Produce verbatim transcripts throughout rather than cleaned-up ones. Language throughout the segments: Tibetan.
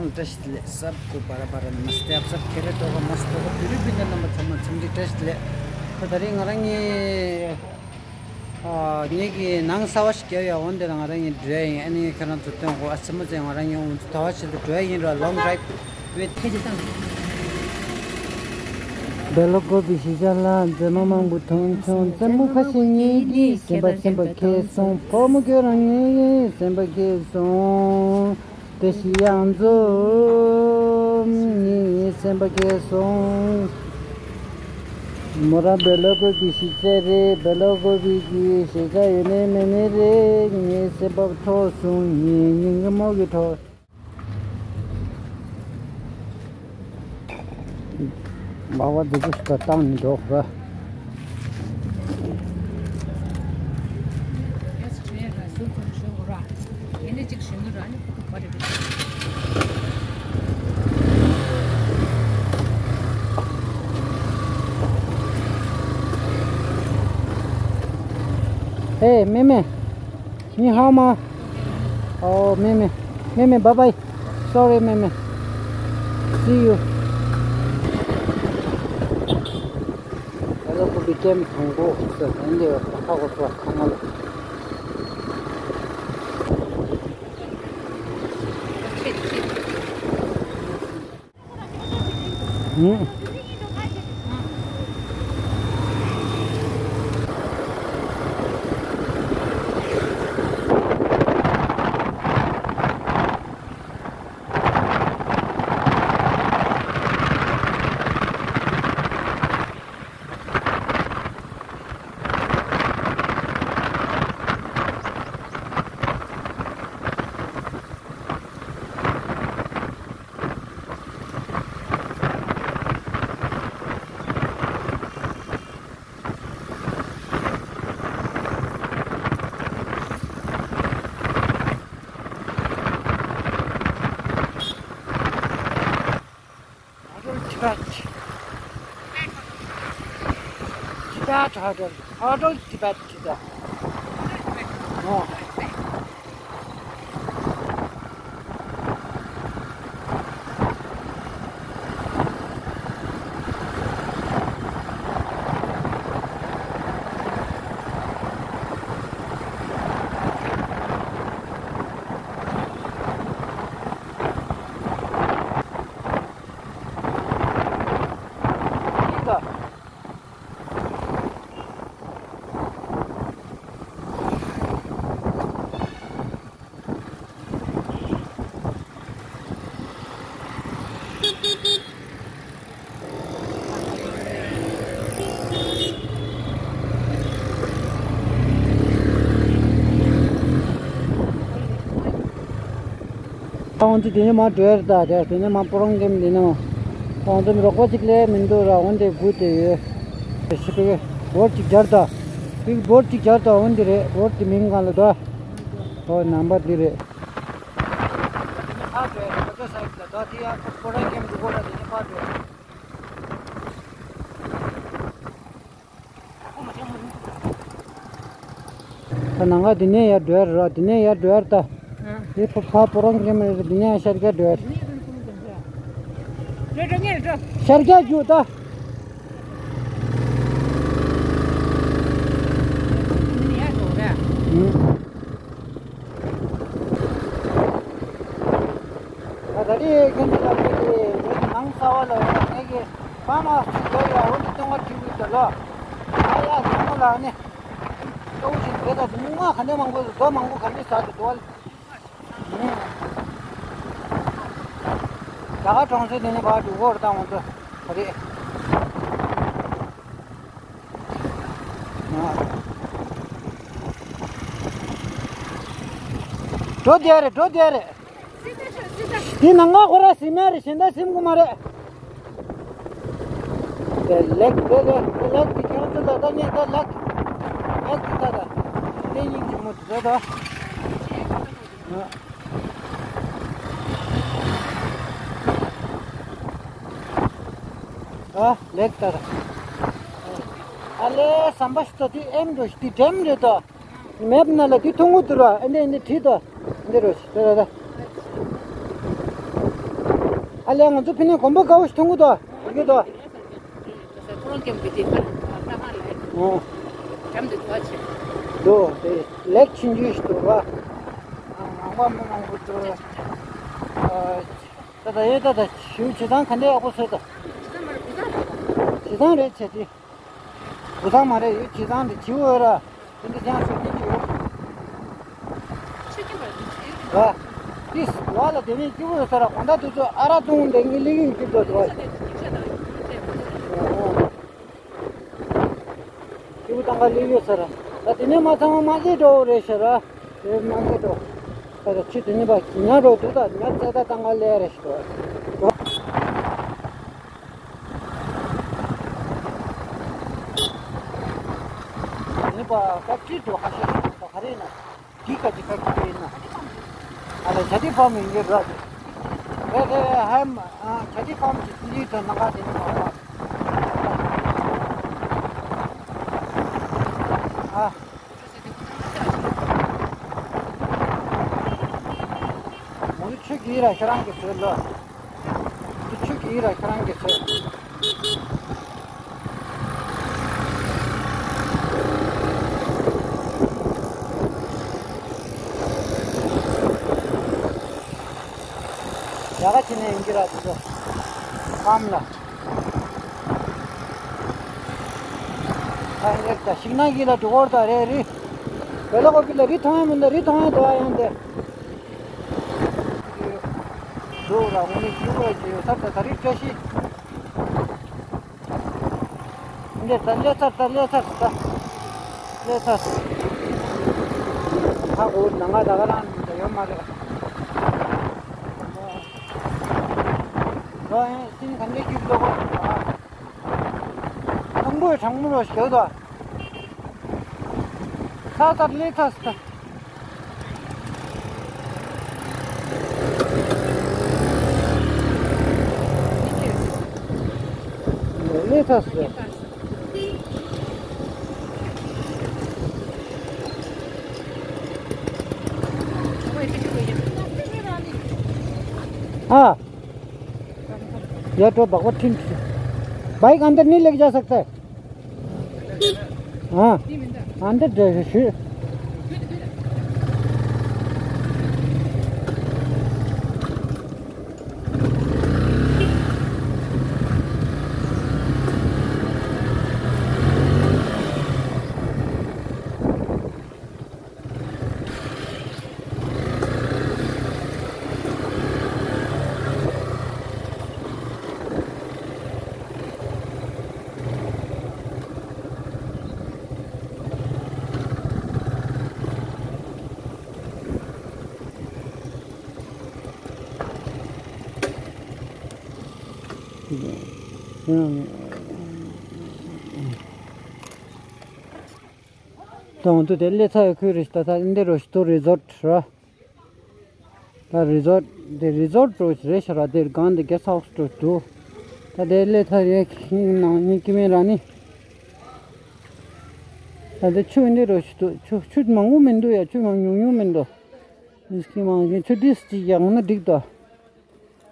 བཀྲ་ཤིས་བདེ་ལེགས། सबको बार बार नमस्ते। आप सब खैरियत होगा, मस्त होगा। फिर भी नंबर थमा समझी टेस्ट ले। तो दरी ngara ngi ngi ki nang sawa shi kya ya won de ngara ngi dre ani kharan tu ten ko asma je ngara ngi un tawa shi dre yin ra long drive with Belo gobi shi jala, zema mangbu tong tong, zema kashi ngi gi, semba semba ke song, pomo kyo rang ngi, semba ke song. དེ་ཞིག་ཡང་འཛོམས་ངའི་སེམས་པ་སྐྱིད་སོང་། མོ་རང་བེ་ལོ་ཀོ་བི་ཞིག་ཚེ་རེད། བེ་ལོ་ཀོ་བི་གི་ཞེ་དྲག་ཡོད་ནི་མེད་ནི་རེད། ངའི་སེམས་པ་འཕྲོག་སོང་། ངའི་སྙིང་གི་མོ་གི་འཕྲོག་མ་བ་འདི་ཚོ་ཞིག་བཏང་ནས་འགྲོ་དགོས། ཧེ་妹妹། 你好吗？哦，妹妹，妹妹，拜拜。Sorry，妹妹。See you。ད་ལོ་ཁོ་བི་ཀེམ་དང་པོ་ཟེར་ནས་འདི་ཁ་ཁོ་ཚོ་ཁ་ང་ལ། Hotel Tibet. Tibet Hotel. Hotel Tibet Tibet. ཨོ། ང་ཚོ་དེ་ནས་མར་འགྲོ་ཡ་རེད་ད། དེ་དེ་ནས་མར་སྤོ་རོང་ཁེམ་དེ་ནས་མར། ང་ཚོ་རོགས་པ་གཅིག་ལས་མི་འདུག་ར། འོན་ཏེ་སྒུག་བསྡད་ཡོད། དེ་ཤི་པའི་བོར་གཅིག་སྦྱར་ད། པིག་བོར་གཅིག་སྦྱར་ད། འོན་ཏེ་རེད། བོར་དེ་མིང་གང་ལ་ད། ཨོ་ནམ་པར་འདི་རེད། ཕར་འགྲོ་ཡ་རེད། ང་ཚོ་ས་ཡིག་ལ་ད་དེ་ཡ་སྤོ་རོང་ཁེམ་འདུག་གོ་ར། དེ་ནས་ཕར་འགྲོ་ཡ་རེད། ད་ནང་ང་འདི་ནས་ཡར་འགྲོ་ཡ་རེད་ར། འདི་ནས་ཡར་འགྲོ་ཡ་རེད་ད། ཨ། འདི་ཕ་ཕ་སྤོ་རོང་ཁེམ་རེད། འདི་ནས་ཡར་ཤར་རྒྱག་འགྲོ་ཡ་རེད། འགྲོ་འགྲོ་ངེས་འགྲོ། ཤར་རྒྱག་རྒྱུག་ད། འདི་ནས་ཡར་འགྲོ་ར། ཨུ། ད་ད་རེས་ཁྱོད་ཚོ་ལ་ཁྱོད་ཀྱི་ནང་ས་བ་ལ་ཡོད་ངེད་ཀྱི་ཕ་མ་ཚོ་ལ་ཡ་འོ་འདི་སྟོན་ཁ་ཁྲིད་དགོས་ད་ལོ། ཨ་ཡ་ཚང་མ་ལ་ནི་སྐྱོ་བོ་ཞིག་རེད། ད་མི་མང་ག་འདྲ་མང་པོ་རྡོ་མང་པོ་ག་འདྲ་ཟ་འདུག་དོ། རྒྱ་གར་གྲོང་གསེབ་དེ་ནས་ཕར་འགྲོ་གོ་རེད། ད་འོ་འདི་ད་རེས། འགྲོ་བསྡད་རེད། འགྲོ་བསྡད་རེད། འདི་ནང་ང་ཁོ་ར་ཟིན་ན་རེད། གཞན་དག་ཟིན་གི་མ་རེད། དེ་ལེགས་དེ་ལེགས་དེ་ལེགས་དེ་ཁྱོད་ཚོ་ད་ལྟ་ངས་ད་ལེགས་ལེགས་དེ་ད་ད་དེ་སྙིང་རྗེ་མོ་དེ་ད་ད། ཨ་ལེགས་ད་ད། ཨ་ལེ་ཟམ་པ་ཞིག་ད་དེ་ཨེམ་འགྲོ་ཞིག་དེ་འགྲེམ་རེད་ད། མེབ་ནང་ལ་དེ་མཐོང་གི་འདུག་ར། ཨེ་འདྲ་ཨེ་འདྲ་བྲིས་ཏོ། འདི་རུ་ཤི་ཏོ་ར་ར། ཨ་ལས་ང་ཚོ་ཕི་ནས་གོམ་པ་དཀར་པོ་ཞིག་མཐོང་གི་འདུག་ཡོད་ཀྱི་འདུག་ཁོ་རང་ཀེམ་གི་དེ་ཁ་ལ་ཁ་ཁ་ལ་འོ། འགྲམ་དུ་འདུག་ཆེ། འདུག་དེ་ལེགས་ཆུང་ཆུང་ཞིག་འདུག་བ། ནང་པ་མི་མང་པོ་འདུག་ད་ད་ཡོད་ད་ད་ཞུ་བྱེད་སྟངས་ག་འདྲ་ཡག་པོ་བཟོས་ད། བྱེད་སྟངས་མ་རེད་བུ་ཚ་རེད། བྱེད་སྟངས་རེད་བྱས་ཏེ། བུ་ཚ་མ་རེད་ཡོད་བྱེད་སྟངས་དེ་བྱིའུ་འོས་ར། དེ་འདྲ་ཅང་ཤོད་ཀྱི་ཡོད། ཤོད་ཀྱི་མ་རེད་བྱེད་ཡོད། ད། ཏིས་བ་ལ་དེ་ནས་སྐྱིད་པོ་ཡོད་ས་ར་གོང་ད་དུས་ཚོད་ཨ་ར་བཏུང་འདྲ་ངའི་ལི་ཡུན་སྐྱིད་པོ་འདུག་བ། སྐྱིད་པོ་བཏང་ག་ལི་ཡོད་ས་ར། ད་དེ་ནས་མ་ཚང་མ་མ་བྱེད་འགྲོ་རེད་ཤ་ར། དེ་མ་བྱེད་འགྲོ། ད་ད་ཆུ་དེ་ནས་པ་ཉ་འགྲོ་འདུག་ད་ཉ་རྩེ་ད་བཏང་ག་ལས་རེད་ཤ་ར། ནི་པ་ཀ་ཅི་འགྲོ་ཁ་ཤས་ཤིག་ག་རེ་ན། འདི་ཀ་ཅི་ཀ་ཅི་རེད་ན། ཨ་ལ་ཇ་དི་ཕམ་ཡིན་གྱི་ར། རེད་རེད་རེད་ཧམ། ཇ་དི་ཕམ་གྱི་ལི་དུ་ནང་ག་དེ་ནི་མ་རེད། ཨ། མོ་ཆུ་གི་ར་ཁྱེད་རང་གི་ཚོད་ལ། འདི་ཆུ་གི་ར་ཁྱེད་རང་གི་ཚོད། ཡ་ག་ཅི་ནས་ཡིན་གྱི་ར་འདི་ཚོ། ཀམ་ལ། ད་ཡིན་ད་ཤིང་ནགས་ཀྱི་ལ་འགྲོ་བར་ད་རེད་རི། བེ་ལ་ཀོ་པི་ལ་རི་མཐོང་ཡ་མིན་ད་རི་མཐོང་ཡ་འདུག་ཨ་ཡང་དེ། འདུག་ར་ངོ་མི་ཞུ་བ་ཞུ་ས་ད་ད་རི་བཀྲ་ཤིས། འདི་ད་ལས་ཚར་ད་ལས་ཚར་ད། ལས་ཚར། ཧ་གོ་ནང་ང་ད་ག་རང་ད་ཡོད་མ་རེད། ལོ་ཡིན་སིན་ག་འདྲ་ཞིག་ལོ་གོ། དང་པོའི་གྲང་མོ་རོ་ཞིག་ད། ཚ་ཚ་ལས་ཚ་ཚ། ལས་ཚ་ཚ། ཨ། या तो भगवत सिंह। बाइक अंदर नहीं लेके जा सकता है। हाँ, अंदर दे। དང་དུ་དེ་ལས་ཚ་ཡི་ཁུལ་རེད་ད་ད་འདི་རུ་ཞིག་ཏུ་རི་ཛོར་ར། ད་རི་ཛོར་དེ་རི་ཛོར་འགྲོ་རེད་ཤག་ར་དེར་སྒང་དེ་གེ་སི་ཧའུ་སི་འགྲོ་འདུག་ད་དེ་ལས་ཚ་ཡི་ཁྱིམ་ནང་ཉིན་སྐྱིད་མེད་ར་ནི། ད་དེ་ཆུ་འདི་རུ་ཞིག་ཏུ་ཆུ་ཆུ་མང་པོ་མི་འདུག་ཡ། ཆུ་མང་ཉུང་ཉུང་མི་འདུག་ཉིན་སྐྱིད་མང་ཆུ་དེ་ཅིག་ཡག་ན་འགྲིག་ད།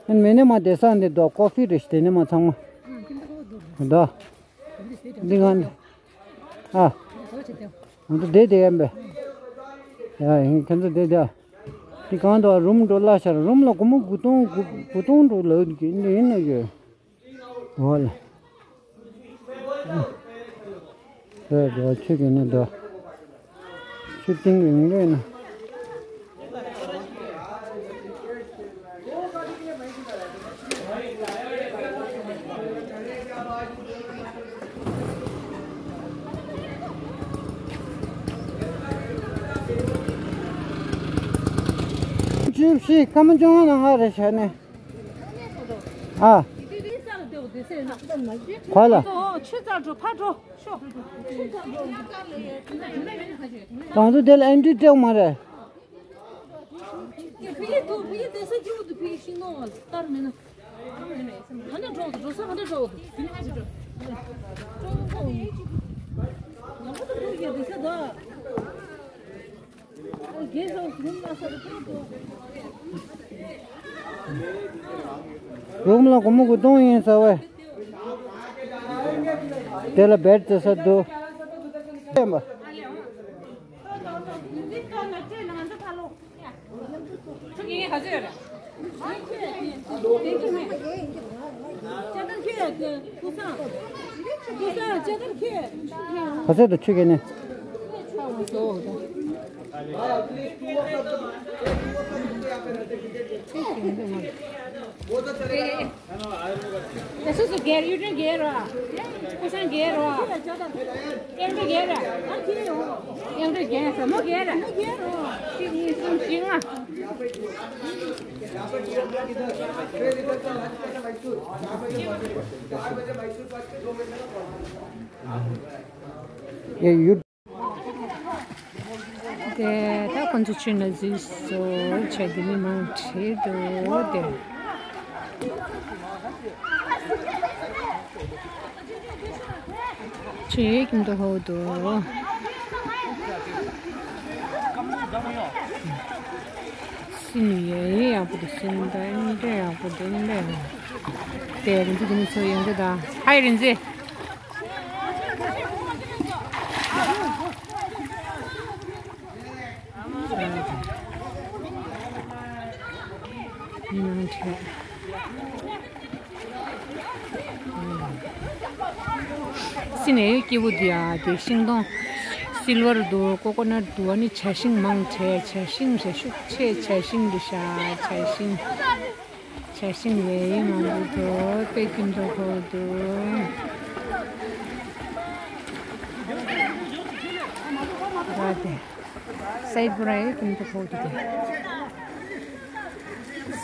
ཨན་མེ་ནེ་མ་དེ་ས་འདི་དོ་ཀོ་ཕི་རེ་ཤི་དེ་ནེ་མ་ཚང་མ། ད། འདི་གང་འདི། ཨ། ང་ཚོ་བསྡད་བསྡད་ཡིན་པས། ཡ་ཡིན་ཁྱེད་ཚོ་བསྡད་བསྡད། འདི་གང་དུ་རུམ་འགྲོ་ལ་ཤར་རུམ་ལ་སྒོར་མོ་དགུ་སྟོང་དགུ་དགུ་སྟོང་འགྲོ་ལ་འདི་ཡིན་ནོ་ཡོད། འོ་ལ། ད་དུ་ཆུ་གི་ནི་དུ། ཆུ་ཏིང་རིང་རེད་ན། བཅུ་བཞི་སྐར་མ་བཅོ་ལྔ་ནང་ང་རེ་བྱས་ནས། ཨ། ག་ལ། ཆུ་རྩ་འགྲོ་ཕར་འགྲོ། ཤོག་ང་ཚོ་དེ་ལ་ཨེན་ཊི་སྤྲད་མ་རེད། ཕི་ཡི་དུ་ཕི་ཡི་དེ་ས་ཇུ་དུ་ཕི་ཡི་ཤིང་ནོ་ལྟར་མེད་ན། ང་ནི་འགྲོ་འགྲོ་ས་ང་ནི་འགྲོ་འགྲོ། ཕི་ཡི་ཅི་འགྲོ། འགྲོ་འགྲོ་ཡི་ཅི། ང་མོ་དུ་འགྲོ་ཡི་དེ་ས་ད། Guest house room ལ་ས་རུ་ཐོན་ཏོ། རུམ་ལ་སྒོར་མོ་དགུ་སྟོང་ཡིན་ཟེར་བས། དེ་ལ་བེད་ཙེ་ས་འདུག་ག་ཚོད་དུ་ཆུ་གས་ནས། སུ་སུ་སྒེར་ཡུ་ཏྲེ་སྒེར་ར། ཀུ་ཤང་སྒེར་ར། ཨེམ་ཏྲེ་སྒེར་ར། ཨེམ་ཏྲེ་སྒེར་ཟ་མོ་སྒེར་ར། གཅིག་གཉིས་གསུམ་བཞི་ལྔ། ཡ་ཡུ། དེ་ད་ཁོང་ཚོ་ཆུ་ན་འཛུལ་སོ་བྱས་དེ་མི་མང་ཁྲིད་འདུག་དེ། ཆུ་ཡོད་ཀྱིན་འདུག་ཧོ་འདུག་སྲིན་ཡོད་ཡོད་ཡག་པོ་འདུག་སྲིན་ད་འདྲ་ཡག་པོ་འདུག་འདྲ་ཡག་པོ། དེ་རིན་འཛིན་དེ་མི་ཚོ་ཡོང་གི་ད། ཧའི་རིན་འཛིན། སྲིན་ནས་སྐྱིད་པོ་འདུག་ཡ། དེ་ཤིང་སྡོང་སིལ་ཝར་འདུག་ཀོ་ཀོ་ནཊ་འདུག་ཨ་ནི་བྱ་ཤིང་མང་དྲགས། བྱ་ཤིང་བྱ་ཤུགས་ཆེ། བྱ་ཤིང་འདི་ཤ་བྱ་ཤིང་། བྱ་ཤིང་ལས་མང་པོ་འདུག་དཔེ་སྐྱིད་མདོག་ཁ་པོ་འདུག་ར་དེ་སའི་པུ་ར་ཡི་སྐྱིད་མདོག་ཁ་པོ་འདུག་དེ་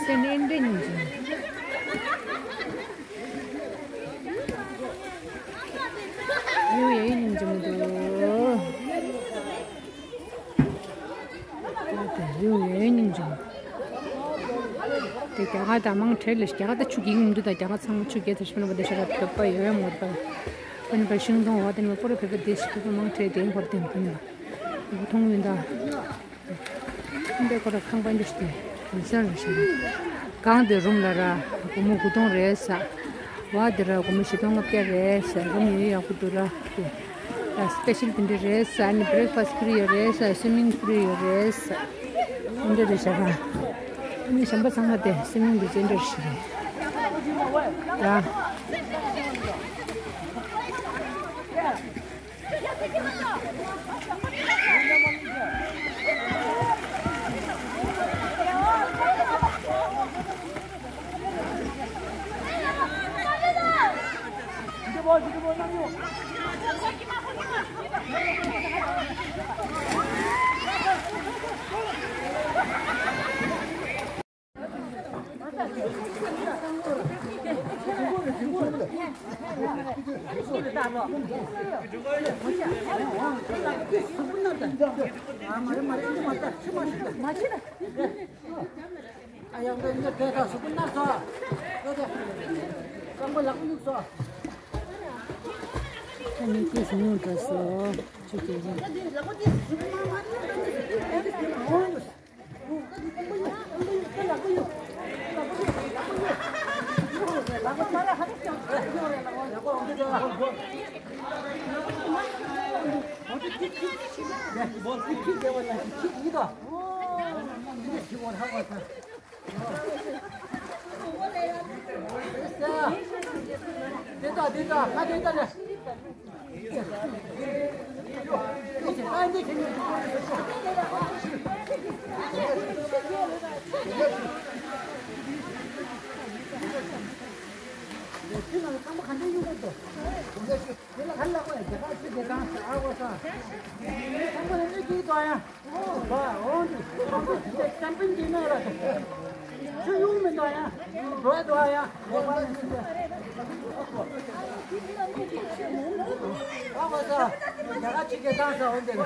སེ་ནེ་འདི་ཉིན་ཅིང་ཡུ་ཡེ་ཉིན་ཅིང་འདུག་དེ་རིང་ཡོད་སྙིང་རྗེ། དེ་རྒྱ་གར་དང་མང་གྲས་ལས་རྒྱ་གར་ད་ཆུ་རྒྱག་གི་མི་འདུག་ད་རྒྱ་གར་ཚང་མ་ཆུ་རྒྱག་ཚར་ཤི་པ་ན་བ་དེ་ཤ་ར་དོད་པ་ཡོད་མོད་པ། ཨ་ནི་པ་ཤིང་སྡོང་བ་དེ་ནི་པོ་ར་བོད་པ་དེ་ཤི་པ་མང་གྲས་དེ་འཁོར་དེ་མཐུན་ལ། འུ་ཐོང་ཡོད་ད། འདི་ཁོ་ར་ཁང་པ་འདི་ཤི་དེ་མི་སར་ར་ཤི་ར། གང་དེ་རུམ་ལ་ར་སྒོར་མོ་དགུ་སྟོང་རེད་ས། བ་དེ་ར་སྒོར་མོ་བཞི་སྟོང་ལྔ་བརྒྱ་རེད་ས། རུམ་ཡོད་ཡག་པོ་འདུག་ར། ཨ་སི་པེ་ཤལ་དེ་འདྲ་རེད་ས། ཨ་ནི་བྷི་རེག་ཕ་སི་ཕི་རི་ཡོད་རེད་ས། སུའི་མིང་ཕི་རི་ཡོད་རེད་ས། དེ་འདྲ་རེད་ཤག་ར། ཨ་ནི་གཞན་པ་ཚང་མ་དེ་སུའི་མིང་དེ་ཅི་འདྲ་ཞིག་རེད་ར། ཨ་ནི་སྐྱེས་སུ་མྱོང་དྲགས་སོ། ཆུ་སྐྱེས་སོ། དེ་ལ་ག་ལ་གོ་ཡ་རྒྱ་གར་ཆུ་དེ་དང་ཨ་གོ་ས། ཁམ་པ་ལ་ནི་ཅིག་དོ་ཡ། བ་འོང་དུ་ཁམ་པ་དེ་ཀམ་པིན་གྱི་ནང་ལ་ཆུ་ཡོང་མི་འདུག་ཡ། འགྲོ་འདུག་ཡ། ཨ་གོ་ས། རྒྱ་གར་ཆུ་དེ་དང་ས་འོང་དེ་ལ།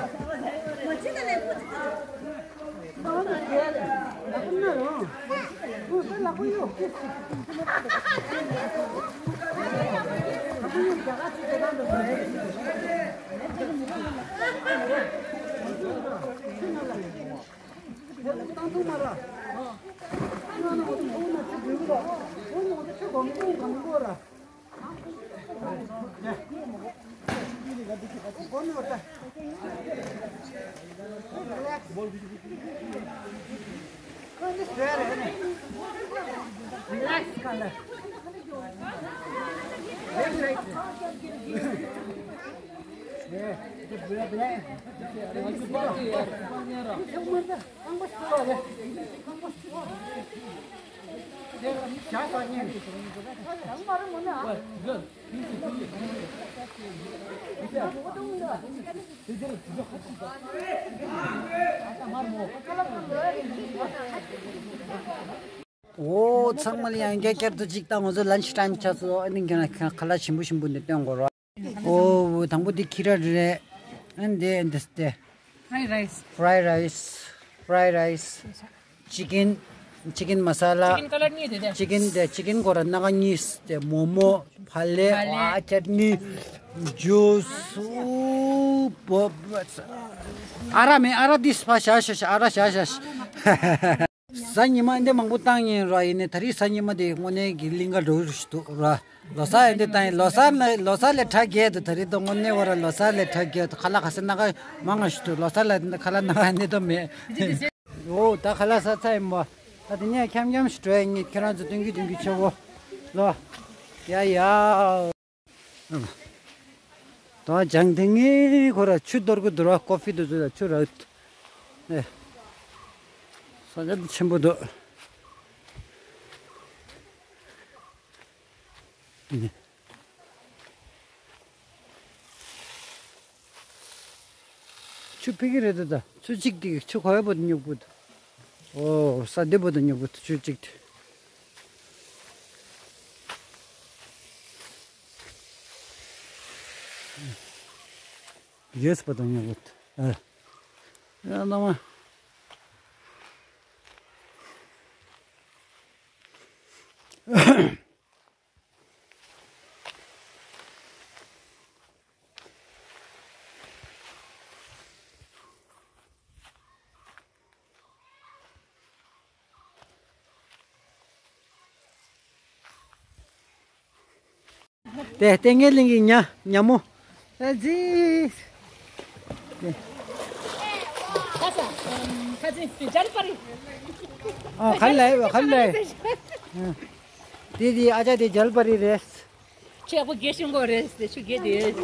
Relax, Kala. འོ། ཚང་མ་ལ་ཡང་བསྐྱར་བསྐྱར་དུ་གཅིག་དང་། ང་ཚོ་ལན་ཆི་ཊའིམ་ཆགས་སོང་། ཨ་ནི་ཁྱེད་རང་ཁ་ལག་ཞིམ་པོ་ཞིམ་པོ་འདི་སྟོན་དགོས་རོགས། འོ། དང་པོ་འདི་ཁི་ར་རེད། ཨ་ནི་འདི་འདི་སྟེ། Fried rice. Fried rice. Fried rice. Chicken. Chicken masala. Chicken colour གཉིས་དེ་དེ། Chicken དེ། Chicken ཁོ་ར་སྣ་ཁ་གཉིས་དེ། མོག་མོག་ཕ་ལེ། ཕ་ལེ། ཨ། ཅཊ་ནི། ཇུས། ཨུ། བོ། ཨ་ར་མེ། ཨ་ར་དིས་པ། ཤ་ཤ་ཤ། ཨ་ར་ཤ་ཤ་ཤ། གཟའ་ཉི་མ་འདི་མང་པོ་བཏང་ཡིན་ར། ཡིན་ནའི་ད་རེས་གཟའ་ཉི་མ་དེ་དངོས་གནས་ཀྱི་གླིང་ག་འགྲོ་རུ་ཞིག་འདུག་ར། ལོ་གསར་ཡིན་དུས་བཏང་ཡིན། ལོ་གསར་ན། ལོ་གསར་ལས་གྲ་རྒྱས་འདུག་ད་རེས་དུ་དངོས་གནས་བ་ར། ལོ་གསར་ལས་གྲ་རྒྱས་འདུག་ཁ་ལག་ག་ས་སྣ་ཁ་མང་ང་ཞིག་འདུག་ལོ་གསར་ལ་ཁ་ལག་སྣ་ཁ་འདི་དུ་མེད། འོ། ད་ཁ་ལག་ཟ་ཚར་ཡིན་པ། ད་དེ་ནས་འཁྱམ་འཁྱམ་ཞིག་འགྲོ་ཡ་ཡིན། ཁྱེད་རང་ཚོ་སྟོན་གི་སྟོན་གི་ཆོག་གོ། ལོ། ཡ་ཡ། ད་ཅང་དེ་ངའི་ཁོ་ར་ཆུ་གཏོར་གི་འདུག་ར། ཀོ་ཕི་དུ་ཚོ་ལ་ཆུ་རག་ཨེ། ས་ཆ་དེ་ཆེན་པོ་འདུག་ཆུ་ཕི་གི་རེད་དོ། ད་ཆུ་གཅིག་དེ་ཆུ་ཁོ་ཡ་བོ་དུ་སྨྱུག་པོ་དུ། ཨོ། ས་དེ་བོ་དུ་སྨྱུག་པོ་དུ་ཆུ་གཅིག་དེ། ཡེས་པ་དུ་སྨྱུག་པོ་དུ། ཨ། ཡ་ན་མ། དེ་ལྟས་ངན་གླིང་གི་ཉ་ཉ་མོ། ཨ་ཙི། ཁ་ས། ཁ་ཅིག་ཇལ་པ་རི། ཨ། ཁ་ལ་ཁ་ལ། དེ་དེ་ཨ་ཅག་དེ་ཇལ་པ་རི་རེད། ཆེ་བོ་དགེ་ཞིང་གོ་རེད་དེ། ཆུ་དགེ་དེ། ཡ་ད་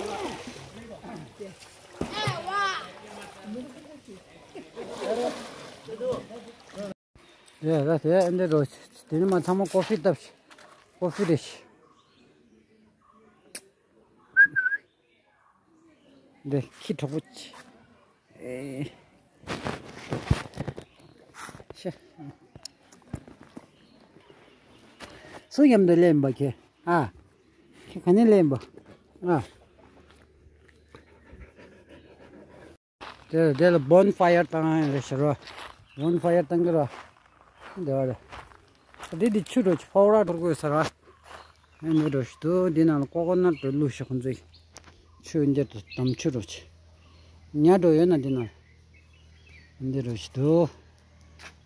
དེ་འདི་རོ། དེ་ནི་མ་ཚང་མ་ཀོ་ཕི་བཏབ་ཤི། ཀོ་ཕི་རེད་ཤི། འདི་ཁྱི་གྲོགས་པོ་ཆེ། ཨེ། ཤ། སུ་མཉམ་དུ་ལེན་པ་ཁྱེད། ཨ། ཁྱེད་ག་ནས་ལེན་པ། ཨ། དེ་དེ་ལ་བོན་ཕ་ཡར་བཏང་རེད་ཤག་ར། བོན་ཕ་ཡར་བཏང་གི་ར། འདི་བ་རེད། འདི་འདི་ཆུ་རུ་ཆུ་ཕོ་བ་ར་འཐོར་དགོས་ས་ར། ཨེ་འདི་རུ་ཞིག་འདུག་འདི་ནང་ལ་ཀོ་ཀོ་ནཊ་རུ་བླུགས་ཤག་ཁོང་ཚོས། ཆུ་འདི་དུ་དམ་ཆུ་རུ་ཆུ། ཉ་འགྲོ་ཡོད་ན་འདི་ནང་། འདི་རུ་ཞིག་འདུག་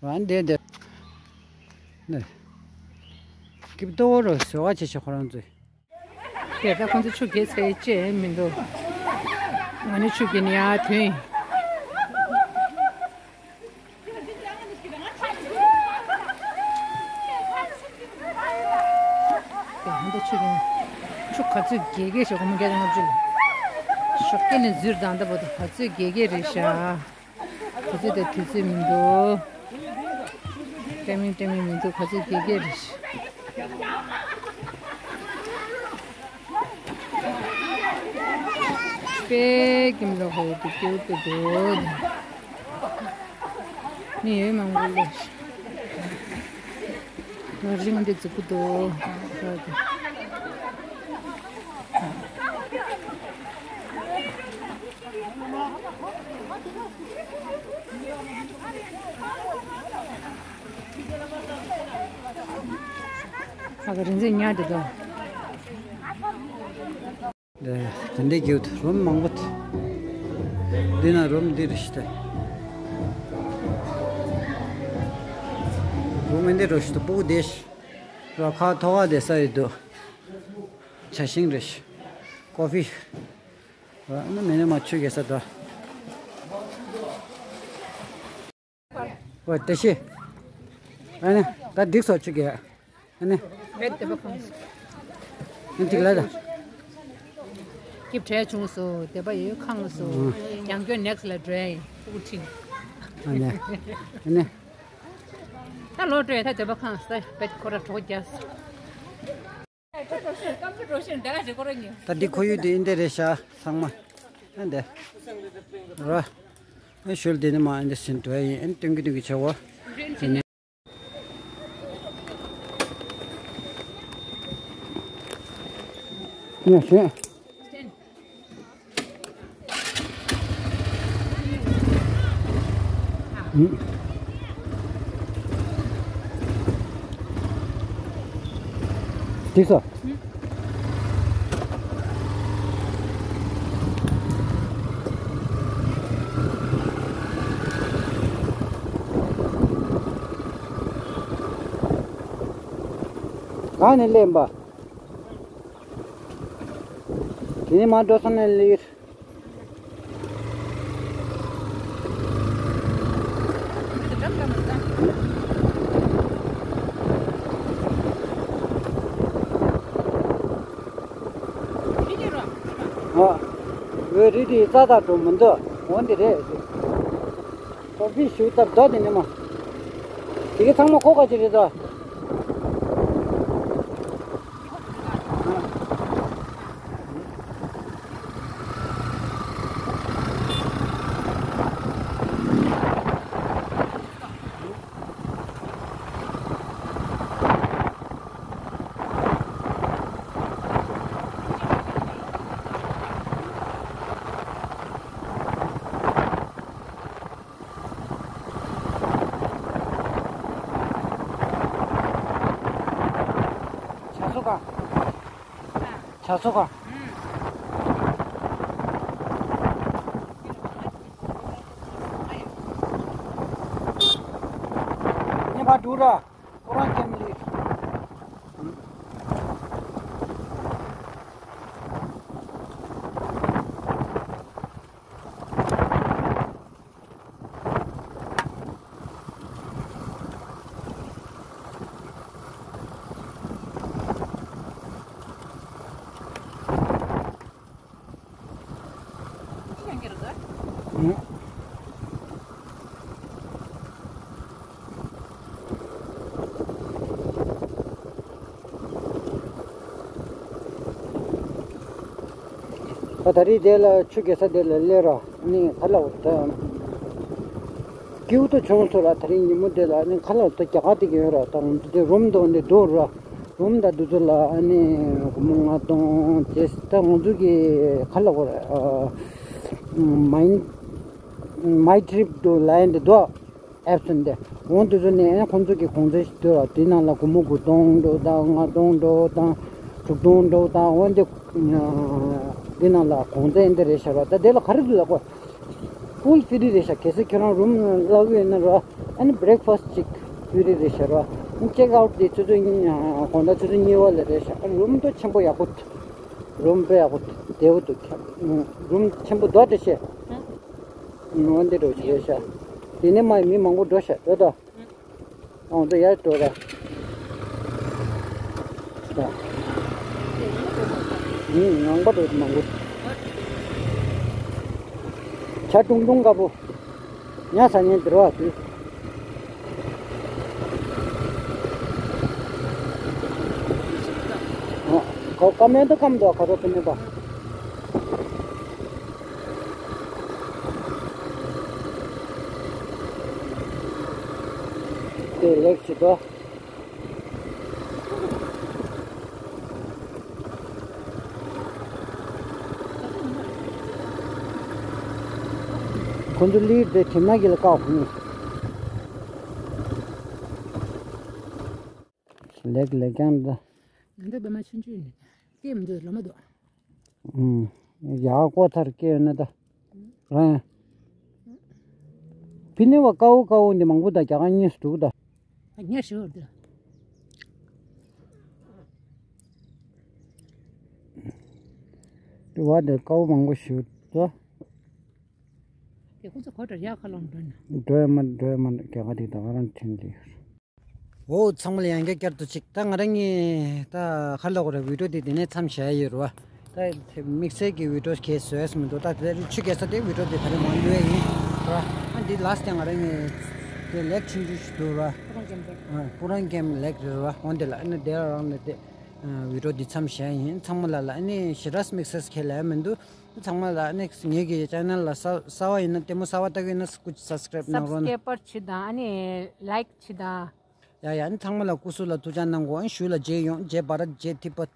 ར་འདི་འདི། ནི། སྐྱིབས་ཏོ་རུ་ཟོ་བ་ཆེ་ཆེ་ཁོ་རང་ཚོས། དེ་ལྟ་ཁོང་ཚོ་ཆུ་རྒྱས་ཚད་ཅེས་མི་འདུག་ང་ནི་ཆུ་རྒྱས་ནས་ཡར་ཐོན་ཡིན། དེ་ཧན་ཏེ་ཆུ་རྒྱས། ཆུ་ག་ཚོད་རྒྱས་རྒྱས་ཤོག་མི་རྒྱ་ལྔ་བཅུ་ལ། ཞོགས་ཀས་ནས་འཛུལ་དང་ད་བོ་དུ་ག་ཚོད་རྒྱས་རྒྱས་རེད་ཤག་དུས་ཚོད་དང་དུས་ཚོད་མི་འདུག་ཊའི་མིང་ཊའི་མིང་མི་འདུག་ག་ཚོད་རྒྱས་རྒྱས་རེད། པེ་ཀིམ་ལོ་ཧོ་དུ་ཀྱུ་ཏུ་དུ། མི་ཡོད་མང་པོ་ལས། ང་རིང་འདི་ཙུ་གུ་དུ། ཨ་ག་རིང་འཛིན་ཉག་འདི་དོ། དེ་འདྲའི་གྱུར་རུམ་མང་པོ་འདི་ན་རུམ་འདི་རུ་ཤི་ཏེ། རུམ་འདི་རུ་ཤི་ཏེ་སྤུ་གུ་བསྡད་ཤི། ར་ཁ་ཐོ་ག་དེ་ས་ཡོད་དུ། ཇ་ཤིང་རེད། ཀོ་ཕི། ར་ཨ་ནི་མེ་ནི་མ་ཆུ་གེ་ས་དོ། ཨོ་དེ་ཤི། ཨ་ནི་ད་འགྲིག་སོ་ཆུ་གེ། ཨ་ནི། རེད་དེ་བ་ཁང་། ཨ་ནི་ཅིག་ལ་ད། སྐྱིབས་བྲལ་བྱུང་སོ་དེ་བ་ཡོད་ཁང་སོ། ཨ། ཡང་སྐྱོན་next ལ་འགྲོ་ཡ་ཡིན་ཕྲུ་གུ་ཁྲིད། ཨ་ནི། ཨ་ནི། ད་ལོ་སྤྲོད་ད་དེ་བ་ཁང་ས་བེད་ཁོ་ར་གྲོགས་རྒྱག་ད་འདི་ཁོ་ཡུལ་འདི་ཨིན་དེ་རེད་ཤག་ཚང་མ། ཨ་འདི། ར། ཨ་ཞོལ་འདི་ནི་མ་ཨིན་དེ་ཟིན་འགྲོ་ཡ་ཡིན། ཨ་ནི་སྟོན་གི་སྟོན་གི་བྱ་བ། ཡ་ཤེ། འགྲིག་སོང་། གང་ནས་སླེབས་པ། དེ་ནས་མར་འགྲོ་ས་ནས་སླེབས། ཨ། འོ་རི་དེའི་རྩ་དག་འགྲོ་མི་འདུག་འོ་འདི་རེད། ཀོ་ཕི་ཞུ་ཐབས་དོ་དེ་ནི་མ། དེ་གི་ཚང་མ་ཁོ་ག་ཅི་རེད་དོ། ཇ་སོ་ག་ཇ་སོ་ག་ཉེ་བ་འགྲོ་ར། ཁོ་རང་ཅན་ལི། ད་ད་རེས་དེ་ལ་ཆུ་རྐྱལ་ས་དེ་ལ་སླེབས་ར། ཨ་ནི་ག་ལ་འོ་ད། སྐྱིད་པོ་བྱུང་སོང་ར། ད་རེས་ཉིན་མོ་དེ་ལ་ཨ་ནི་ག་ལ་འོ་ད་རྒྱ་གར་དེ་གི་ཡོད་ར། ད་ང་ཚོ་དེ་རུམ་དུ་འདི་འདུག་ར། རུམ་ད་འདི་ཚོ་ལ་ཨ་ནི་སྒོར་མོ་ལྔ་སྟོང་དེ་ད་ང་ཚོ་གི་ག་ལ་འོ་ར། ཨ། མའི་མའི་ཊི་རིབ་དུ་ལ་ཡན་དེ་འདུག་ཨེབ་སོན་དེ། འོང་དུས་ཚོད་ནས་ཁོང་ཚོ་གི་གོང་ཚད་ཞིག་བཏོན་ལ། དེ་ནང་ལ་སྒོར་མོ་དགུ་སྟོང་འགྲོ་དང་། ལྔ་སྟོང་འགྲོ་དང་། དྲུག་སྟོང་འགྲོ་དང་། འོན་ཏེ། དེ་ནང་ལ་གོང་ཚད་འདི་རེད་ཤག་ར། ད་དེ་ལ་ག་རེ་འདུག་ལ་ཀོ། ཕུལ་ཕི་རི་རེད་ཤག་གལ་སྲིད་ཁྱོད་རང་རུམ་གླ་གི་ཡོད་ན་ར། ཨ་ནི་བྷི་རེག་ཕ་སི་ཊི་ཅིག་ཕི་རི་རེད་ཤག་ར། ཨ་ནི་ཅེག་ཨའུ་ཊི་དེ་ཆུ་ཚོད་གཉིས། དགོང་དག་ཆུ་ཚོད་གཉིས་པ་ལ་རེད་ཤག་ཨ་ནི་རུམ་དོ་ཆེན་པོ་ཡག་པོ། རུམ་དཔེ་ཡག་པོ་བདེ་པོ་འདུག་རུམ་ཆེན་པོ་འདུག་དེ་བཤད། འོ་འདི་འགྲོ་ཞིག་རེད་ཤག་དེ་ནས་མ་མི་མང་པོ་འགྲོ་ཤག་འགྲོ་དོ། ཨོང་ཚོ་ཡར་འགྲོ་ར། ཡིན་ངང་པ་འགྲོ་མང་པོ། ཇ་ཀྲུང་ཀྲུང་དཀར་པོ། ཉ་ས་ཉན་འདིར་བ་དུས། ཨོ། ཀ་མེན་དུ་ཀམ་དུ་ཁ་རོ་ཏི་མེད་པ། དེ་ལེགས་སུ་དོ། ཁོ་ཚོ་ལི་དེ་གྲིབ་ནག་གི་ལ་བཀག་ཁོ་ནི། ལེགས་ལེགས་ཀྱང་འདྲ། ང་ཚོ་བོད་མ་ཆུང་ཆུང་ནས་སྐྱེས་མི་འདུག་ལོ་མ་འདུག་ཨུམ། ཡག་ཀོ་ཐར་སྐྱེས་ཡོད་ན་ད། རང་ཡང་། ཕི་ནི་བ་ཀའོ་ཀའོ་འདི་མང་པོ་ད་རྒྱ་གར་གཉིས་སུ་འདུག་ད། ཉ་ཞུ་འདི། བ་དེ་དཀའ་བོ་མང་པོ་ཞིག་འདུག་དེ་ཁོ་ཚོ་གོ་དྲ་ཡག་ཁ་ལོང་འགྲོ་ན། འགྲོ་ཡ་མ་འགྲོ་ཡ་མ་རྒྱ་གར་དེ་དང་ང་རང་ཁྲིམས་དེ། འོ་ཚང་མ་ལ་ཡང་བསྐྱར་བསྐྱར་དུ་ཅིག་ད་ང་རང་གི་ད་ཁ་ལོག་རེ་བི་ཌིའོ་དེ་དེ་ནས་མཚམས་བཞག་ཡོད་རེད་བ། ད་དམིགས་བསལ་གྱི་བི་ཌིའོ་གས་བཟོས་མི་འདུག་ད་དེ་ཆུ་རྐྱལ་ས་དེ་བི་ཌིའོ་དེ་ད་རེས་མ་བླུགས་ཡ་ཡིན་ར། ཨ་འདི་ལ་སི་ཊི་ང་རང་གི་དེ་ལེགས་ཆུང་ཆུང་ཞིག་འདུག་ར། ཨ་པུ་རང་གེམ་ལེགས་རེད་ར། འོན་ཏེ་ལ་ཨ་ནི་དེ་རང་ནས་དེ་བི་ཌིའོ་འདི་མཚམས་བཞག་ཡིན། ཚང་མ་ལ་ལ་ཨ་ནི་ཞེ་དྲག་དམིགས་བསལ་ཁས་ལེན་མི་འདུག་ཚང་མ་ལ་ཨ་ནི་ངེད་ཀྱི་ཅེ་ནལ་ལ་གསར་གསར་བ་ཡིན་ན་ལྟད་མོ་གསར་བ་ལྟ་གི་ཡིན་ན་སྐུ་མཁྱེན་སབ་སི་ཀ་རེབ་གནང་རོགས་གནང་། སབ་སི་ཀ་རེབ་བྱེད་དང་ཨ་ནི་ལའིཀ་བྱེད་དང་། ཡ་ཡ་ཨ་ནི་ཚང་མ་ལ་སྐུ་གཟུགས་ལ་ཐུགས་ཅག་གནང་དགོས། ཨ་ནི་ཞུ་ལ་རྗེས་ཡོང་རྗེས་བར་རྗེས་ཐིབ་པ།